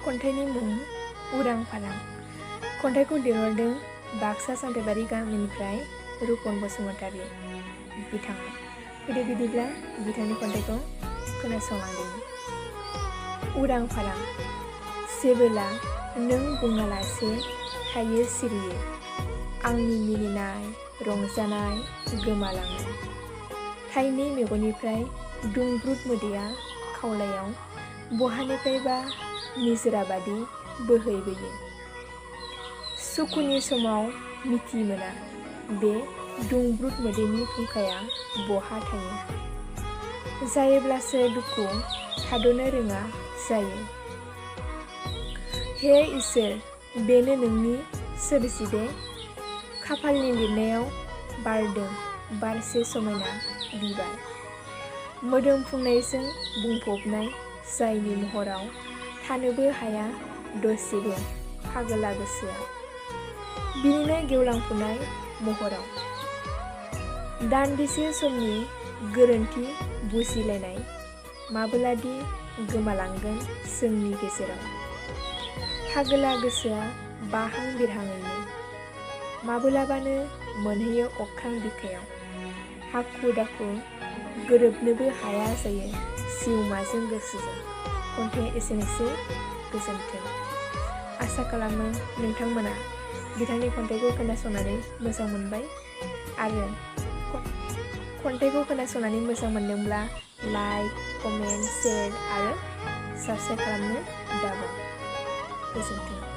खन्थाइनि मुं उरां फारां। खन्थाइखौ दिहुनदों बाक्सा सामथाइबारि गामिनिफ्राय रुपन बसुमतारी बिथाङा। फैदो बिदिब्ला बिथांनि खन्थाइखौ खोनासंलांदों। उरां फारां। जेबोला नों बुङालासे थायो सिरियै, आंनि मिनिनाय रंजानाय गोमालाङो। थाइनै मेगननिफ्राय दुंब्रुद मोदैया खावलायाव बहानिफ्रायबा निजोरा बादि बोहैबोयो। सुखुनि समाव मिथि मोना बे दुंब्रुद मोदैनि फुंखाया बहा थायो। जायोब्लासो दुखु थाद'नो रोङा जायो। हे इसोर, बेनो नोंनि सोरजिदे, खाफालनि लिरनायाव बारदों बारसे समायना बिबार। मोदोमफुंनायजों बुंफबनाय जायनि महराव थानोबो हाया दसेबो फागोला गोसोआ। बिनिनो गेवलांफुनाय महराव दान्दिसे समनि गोरोन्थि बुजिलायनाय माबोलादि गोमालांगोन जोंनि गेजेराव। फागोला गोसोआ बाहां बिरहाङैनो माबोलाबानो मोनहैयो अख्रां बिखायाव। हाखु दाखु गोरोबनोबो हाया जायो जिउमाजों गोसोजों। खन्थाइया एसेनोसै, गोजोन्थों। आसा खालामो नोंथांमोना बिथांनि खन्थाइखौ खोनासंनानै मोजां मोनबाय आरो खन्थाइखौ खोनासंनानै मोजां मोनदोंब्ला लाइक, कमेन्ट, शेयार आरो साबस्क्राइब खालामनो दाबाव। गोजोन्थों।